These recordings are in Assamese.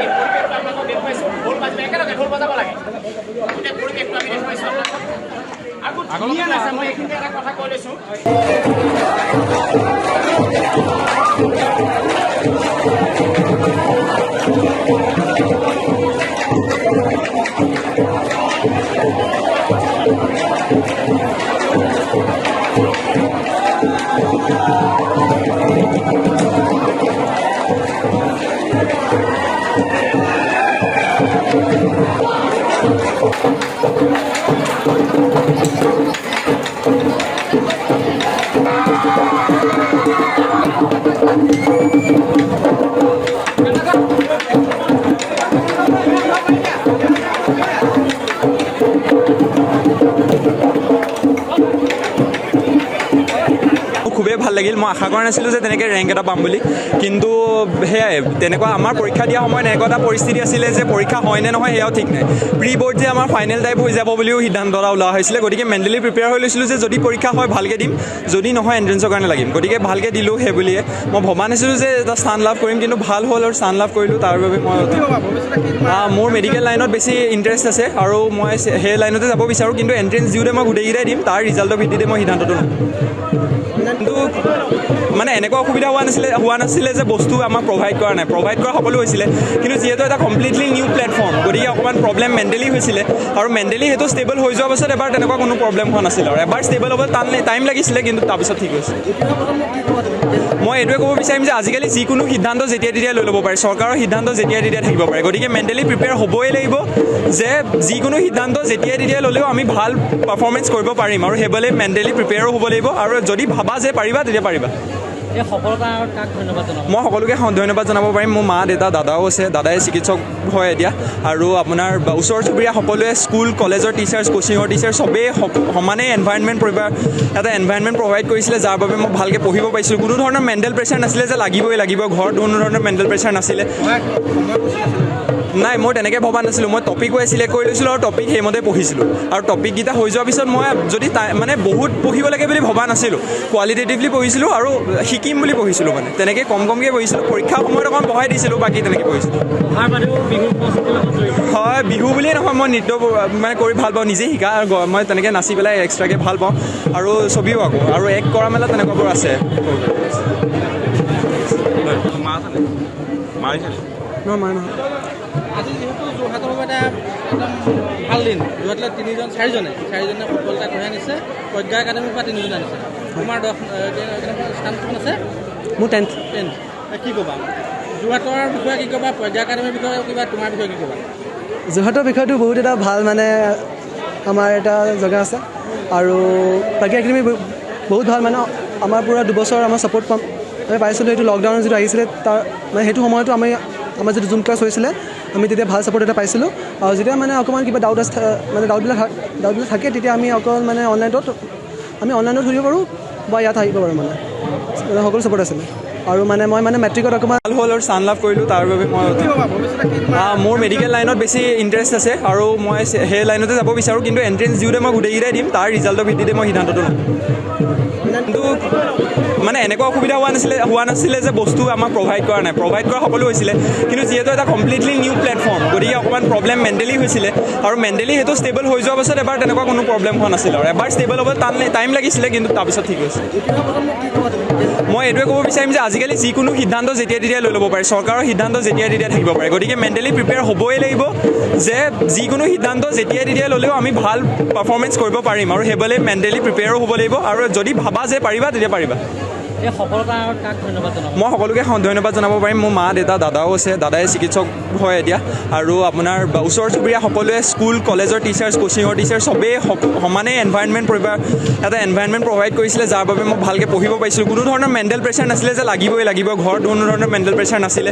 পৰিৱেশটো আপোনালোকক দেখুৱাইছোঁ। ঢোল বাজিব, একেলগে ঢোল বজাব লাগে। গোটেই পৰিৱেশটো আমি দেখুৱাইছোঁ আপোনালোকক। আৰু ধুনীয়া নাচে। মই এইখিনিতে এটা কথা কৈ লৈছোঁ। মোৰ খুবেই ভাল লাগিল। মই আশা কৰা নাছিলোঁ যে তেনেকৈ ৰেংক এটা পাম বুলি। কিন্তু সেয়াই, তেনেকুৱা আমাৰ পৰীক্ষা দিয়া সময়ত এনেকুৱা এটা পৰিস্থিতি আছিলে যে পৰীক্ষা হয় নে নহয় সেয়াও ঠিক নাই। প্ৰি বৰ্ড যে আমাৰ ফাইনেল টাইপ হৈ যাব বুলিও সিদ্ধান্ত এটা ওলোৱা হৈছিলে। গতিকে মেণ্টেলি প্ৰিপেয়াৰ হৈ লৈছিলোঁ যে যদি পৰীক্ষা হয় ভালকৈ দিম, যদি নহয় এণ্ট্ৰেঞ্চৰ কাৰণে লাগিম। গতিকে ভালকৈ দিলোঁ। সেই বুলিয়ে মই ভবা নাছিলোঁ যে এটা স্থান লাভ কৰিম, কিন্তু ভাল হ'ল আৰু স্থান লাভ কৰিলোঁ। তাৰ বাবে মই মোৰ মেডিকেল লাইনত বেছি ইণ্টাৰেষ্ট আছে আৰু মই সেই লাইনতে যাব বিচাৰোঁ। কিন্তু এণ্ট্ৰেঞ্চ দিওঁতে মই গোটেইকেইটাই দিম, তাৰ ৰিজাল্টৰ ভিত্তিতে মই সিদ্ধান্তটো ল'ম। কিন্তু মানে এনেকুৱা অসুবিধা হোৱা নাছিলে যে বস্তু আমাক প্ৰভাইড কৰা নাই। প্ৰভাইড কৰা সকলো হৈছিলে, কিন্তু যিহেতু এটা কমপ্লিটলি নিউ প্লেটফৰ্ম, গতিকে অকণমান প্ৰব্লেম মেণ্টেলি হৈছিলে। আৰু মেণ্টেলি সেইটো ষ্টেবল হৈ যোৱাৰ পাছত এবাৰ তেনেকুৱা কোনো প্ৰব্লেম হোৱা নাছিলে। আৰু এবাৰ ষ্টেবল হ'ব টান টাইম লাগিছিলে, কিন্তু তাৰপিছত ঠিক হৈছে। মই এইটোৱে ক'ব বিচাৰিম যে আজিকালি যিকোনো সিদ্ধান্ত যেতিয়া তেতিয়া লৈ ল'ব পাৰি, চৰকাৰৰ সিদ্ধান্ত যেতিয়া তেতিয়া থাকিব পাৰে। গতিকে মেণ্টেলি প্ৰিপেয়াৰ হ'বই লাগিব যে যিকোনো সিদ্ধান্ত যেতিয়াই তেতিয়াই ল'লেও আমি ভাল পাৰফৰ্মেঞ্চ কৰিব পাৰিম। আৰু সেইবাবে মেণ্টেলি প্ৰিপেয়াৰো হ'ব লাগিব। আৰু যদি ভাবা যে পাৰিবা, তেতিয়া পাৰিবা। এই সফলতাৰ আঁৰত কাক ধন্যবাদ জনাব? মই সকলোকে ধন্যবাদ জনাব পাৰিম। মোৰ মা, দেউতা, দাদাও আছে। দাদাই চিকিৎসক হয় এতিয়া। আৰু আপোনাৰ ওচৰ চুবুৰীয়া সকলোৱে, স্কুল কলেজৰ টিচাৰ্ছ, কোচিঙৰ টিচাৰ, চবেই সমানেই এনভাইৰনমেণ্ট এটা এনভাইৰনমেণ্ট প্ৰভাইড কৰিছিলে, যাৰ বাবে মই ভালকৈ পঢ়িব পাৰিছিলোঁ। কোনো ধৰণৰ মেণ্টেল প্ৰেছাৰ নাছিলে যে লাগিবই লাগিব। ঘৰত কোনো ধৰণৰ মেণ্টেল প্ৰেছাৰ নাছিলে। নাই, মই তেনেকৈ ভবা নাছিলোঁ। মই টপিক ৱাইজ চিলেক্ট কৰি লৈছিলোঁ আৰু টপিক সেইমতে পঢ়িছিলোঁ। আৰু টপিককেইটা হৈ যোৱাৰ পিছত মই যদি মানে বহুত পঢ়িব লাগে বুলি ভবা নাছিলোঁ। কোৱালিটেটিভলি পঢ়িছিলোঁ আৰু শিকিম বুলি পঢ়িছিলোঁ। মানে তেনেকৈ কম কমকৈ পঢ়িছিলোঁ। পৰীক্ষাৰ সময়ত অকণ বঢ়াই দিছিলোঁ, বাকী তেনেকৈ পঢ়িছিলোঁ। পঢ়াৰ বাদেও বিহু সংস্কৃতিৰ লগত জড়িত? হয়, বিহু বুলিয়ে নহয়, মই নৃত্য মানে কৰি ভাল পাওঁ, নিজে শিকা। আৰু মই তেনেকৈ নাচি পেলাই এক্সট্ৰাকৈ ভাল পাওঁ আৰু ছবিও আঁকো আৰু এক্ট কৰা মেলা তেনেকুৱাবোৰ আছে। মা আছে নে? মাৰিছে? নহয়, নহয়। আজি যিহেতু যোৰহাটৰ বাবে এটা একদম ভাল দিন, যোৰহাটলৈ তিনিজন চাৰিজনে সফলতা কঢ়িয়াই আনিছে। প্ৰজ্ঞা একাডেমীৰ পৰা তিনিজন আনিছে। তোমাৰ 10 স্থান কিমান আছে? মোৰ 10th। 10th। কি ক'বা যোৰহাটৰ বিষয়ে? কি ক'বা প্ৰজ্ঞা একাডেমীৰ বিষয়ে? কিবা তোমাৰ বিষয়ে কি ক'বা? যোৰহাটৰ বিষয়টো বহুত এটা ভাল, মানে আমাৰ এটা জেগা আছে আৰু প্ৰজ্ঞা একাডেমি বহুত ভাল। মানে আমাৰ পূৰা 2 বছৰ আমাৰ ছাপৰ্ট পাম আমি পাইছিলোঁ। সেইটো লকডাউন যিটো আহিছিলে, তাৰ মানে সেইটো সময়তো আমি আমাৰ যিটো জুম ক্লাছ হৈছিলে, আমি তেতিয়া ভাল ছাপৰ্ট এটা পাইছিলোঁ। আৰু যেতিয়া মানে অকণমান কিবা ডাউট আছে, মানে ডাউটবিলাক থাকে, তেতিয়া আমি অকল মানে অনলাইনত সুধিব পাৰোঁ বা ইয়াত আহিব পাৰোঁ। মানে সকলো ছাপৰ্ট আছিলে। আৰু মানে মই মানে মেট্ৰিকত অকণমান ভাল হ'ল আৰু স্থান লাভ কৰিলোঁ। তাৰ বাবে মই মোৰ মেডিকেল লাইনত বেছি ইণ্টাৰেষ্ট আছে আৰু মই সেই লাইনতে যাব বিচাৰোঁ। কিন্তু এণ্ট্ৰেঞ্চ দিওঁতে মই গোটেইকেইটাই দিম, তাৰ ৰিজাল্টৰ ভিত্তিতে মই সিদ্ধান্তটো ল'ম। কিন্তু মানে এনেকুৱা অসুবিধা হোৱা নাছিলে যে বস্তু আমাক প্ৰভাইড কৰা নাই। প্ৰভাইড কৰা সকলো হৈছিলে, কিন্তু যিহেতু এটা কমপ্লিটলি নিউ প্লেটফৰ্ম, গতিকে অকণমান প্ৰব্লেম মেণ্টেলি হৈছিলে। আৰু মেণ্টেলি সেইটো ষ্টেবল হৈ যোৱাৰ পাছত এবাৰ তেনেকুৱা কোনো প্ৰব্লেম হোৱা নাছিলে। আৰু এবাৰ ষ্টেবল হ'ব টান টাইম লাগিছিলে, কিন্তু তাৰপিছত ঠিক হৈছে। মই এইটোৱে ক'ব বিচাৰিম যে আজিকালি যিকোনো সিদ্ধান্ত যেতিয়া তেতিয়া লৈ ল'ব পাৰি, চৰকাৰৰ সিদ্ধান্ত যেতিয়া তেতিয়া থাকিব পাৰে। গতিকে মেণ্টেলি প্ৰিপেয়াৰ হ'বই লাগিব যে যিকোনো সিদ্ধান্ত যেতিয়াই তেতিয়াই ল'লেও আমি ভাল পাৰফৰ্মেঞ্চ কৰিব পাৰিম। আৰু সেইবাবে মেণ্টেলি প্ৰিপেয়াৰো হ'ব লাগিব। আৰু যদি ভাবা যে পাৰিবা, তেতিয়া পাৰিবা। এই সফলতাৰ আঁৰত কাক ধন্যবাদ জনাব? মই সকলোকে ধন্যবাদ জনাব পাৰিম। মোৰ মা, দেউতা, দাদাও আছে। দাদাই চিকিৎসক হয় এতিয়া। আৰু আপোনাৰ ওচৰ চুবুৰীয়া সকলোৱে, স্কুল কলেজৰ টিচাৰ্ছ, কোচিঙৰ টিচাৰ, চবেই সমানেই এনভাইৰনমেণ্ট, এটা এনভাইৰনমেণ্ট প্ৰভাইড কৰিছিলে, যাৰ বাবে মই ভালকৈ পঢ়িব পাৰিছিলোঁ। কোনো ধৰণৰ মেণ্টেল প্ৰেছাৰ নাছিলে যে লাগিবই লাগিব ঘৰত, কোনো ধৰণৰ মেণ্টেল প্ৰেছাৰ নাছিলে।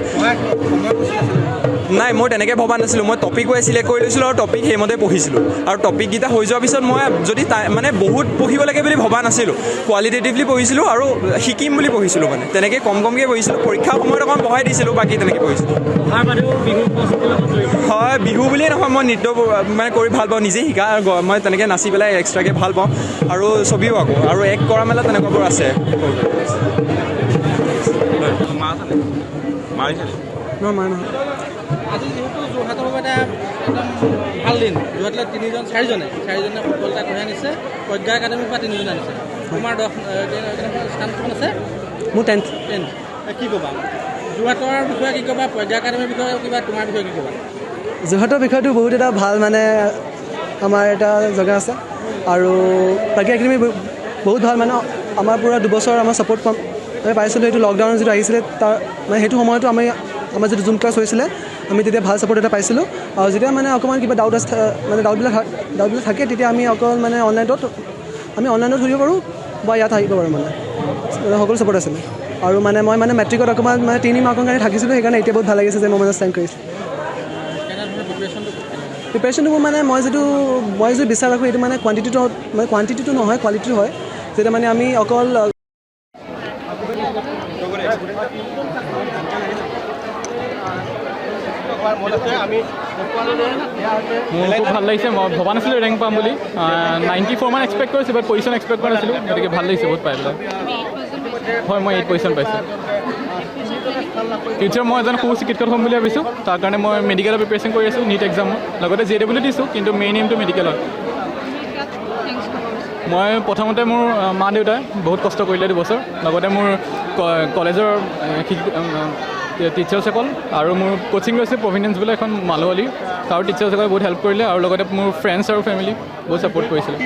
নাই, মই তেনেকৈ ভবা নাছিলোঁ। মই টপিক ৱাইজ চিলেক্ট কৰি লৈছিলোঁ আৰু টপিক সেইমতে পঢ়িছিলোঁ। আৰু টপিককেইটা হৈ যোৱাৰ পিছত মই যদি মানে বহুত পঢ়িব লাগে বুলি ভবা নাছিলোঁ, কোৱালিটেটিভলি পঢ়িছিলোঁ আৰু শিকিম বুলি পঢ়িছিলোঁ। মানে তেনেকৈ কম কমকৈ পঢ়িছিলোঁ। পৰীক্ষাৰ সময়ত অকণ বঢ়াই দিছিলোঁ, বাকী তেনেকৈ পঢ়িছিলোঁ। পঢ়াৰ বাদেও বিহু সংস্কৃতিৰ লগত জড়িত? হয়, বিহু বুলিয়ে নহয়, মই নৃত্য মানে কৰি ভাল পাওঁ, নিজে শিকা। আৰু মই তেনেকৈ নাচি পেলাই এক্সট্ৰাকৈ ভাল পাওঁ আৰু ছবিও আঁকো আৰু এক কৰা মেলা তেনেকুৱাবোৰ আছে। মা আছে নে? মাৰিছে নে? নহয়, মা নহয়। আজি যিহেতু যোৰহাটৰ বাবে এটা একদম ভাল দিন, যোৰহাটলৈ তিনিজন চাৰিজনে ফুটবল এটা কঢ়িয়াই আনিছে। প্ৰজ্ঞা একাডেমীৰ পৰা তিনিজন আনিছে। তোমাৰ 10 কেনেকুৱা স্থান কিমান আছে? মোৰ 10th। 10। কি ক'বা যোৰহাটৰ বিষয়ে, কি ক'বা প্ৰজ্ঞা একাডেমীৰ বিষয়ে, কিবা তোমাৰ বিষয়ে কি ক'বা? যোৰহাটৰ বিষয়টো বহুত এটা ভাল, মানে আমাৰ এটা জেগা আছে আৰু প্ৰজ্ঞা একাডেমি বহুত ভাল। মানে আমাৰ পূৰা 2 বছৰ আমাৰ ছাপৰ্ট পাম আমি পাইছিলোঁ। সেইটো লকডাউন যিটো আহিছিলে, তাৰ মানে সেইটো সময়তো আমি আমাৰ যিটো জুম ক্লাছ হৈছিলে, আমি তেতিয়া ভাল ছাপৰ্ট এটা পাইছিলোঁ। আৰু যেতিয়া মানে অকণমান কিবা ডাউট আছে, মানে ডাউটবিলাক থাকে, তেতিয়া আমি অকল মানে অনলাইনত সুধিব পাৰোঁ বা ইয়াত আহিব পাৰোঁ। মানে সকলো ছাপৰ্ট আছিলে। আৰু মানে মই মানে মেট্ৰিকত অকণমান মানে 3 মাৰ্কৰ কাৰণে থাকিছিলোঁ। সেইকাৰণে এতিয়া বহুত ভাল লাগিছে যে মই মানে ষ্টেণ্ড কৰিছোঁ। কেনেধৰণৰ প্ৰিপেৰেশ্যনটো? প্ৰিপেৰেশ্যনটো মোৰ মানে মই যিটো বিশ্বাস ৰাখোঁ, সেইটো মানে কোৱাণ্টিটিটো নহয়, কোৱালিটিটো হয়। যেতিয়া মানে আমি অকল মোৰ খুব ভাল লাগিছে। মই ভবা নাছিলোঁ ৰেংক পাম বুলি। 94 মান এক্সপেক্ট কৰিছোঁ, বাট পজিশ্যন এক্সপেক্ট কৰা নাছিলোঁ। গতিকে ভাল লাগিছে বহুত পাই পেলাই। হয়, মই 8 পজিশ্যন পাইছোঁ। ফিউচাৰ মই এজন সু চিকিৎসক হ'ম বুলি ভাবিছোঁ। তাৰ কাৰণে মই মেডিকেলৰ প্ৰিপেৰেশ্যন কৰি আছোঁ, নিট এক্সামৰ লগতে জে ডাবল দিছোঁ, কিন্তু মেইন এইমটো মেডিকেল হয়। মই প্ৰথমতে মোৰ মা দেউতাই বহুত কষ্ট কৰিলে 2 বছৰ, লগতে মোৰ কলেজৰ টিচাৰ্ছসকল আৰু মোৰ কোচিং লৈছোঁ প্ৰভিডেঞ্চ বুলি এখন মালোৱালি, তাৰ টিচাৰ্ছসকলে বহুত হেল্প কৰিলে আৰু লগতে মোৰ ফ্ৰেণ্ডছ আৰু ফেমিলি বহুত ছাপৰ্ট কৰিছিলে।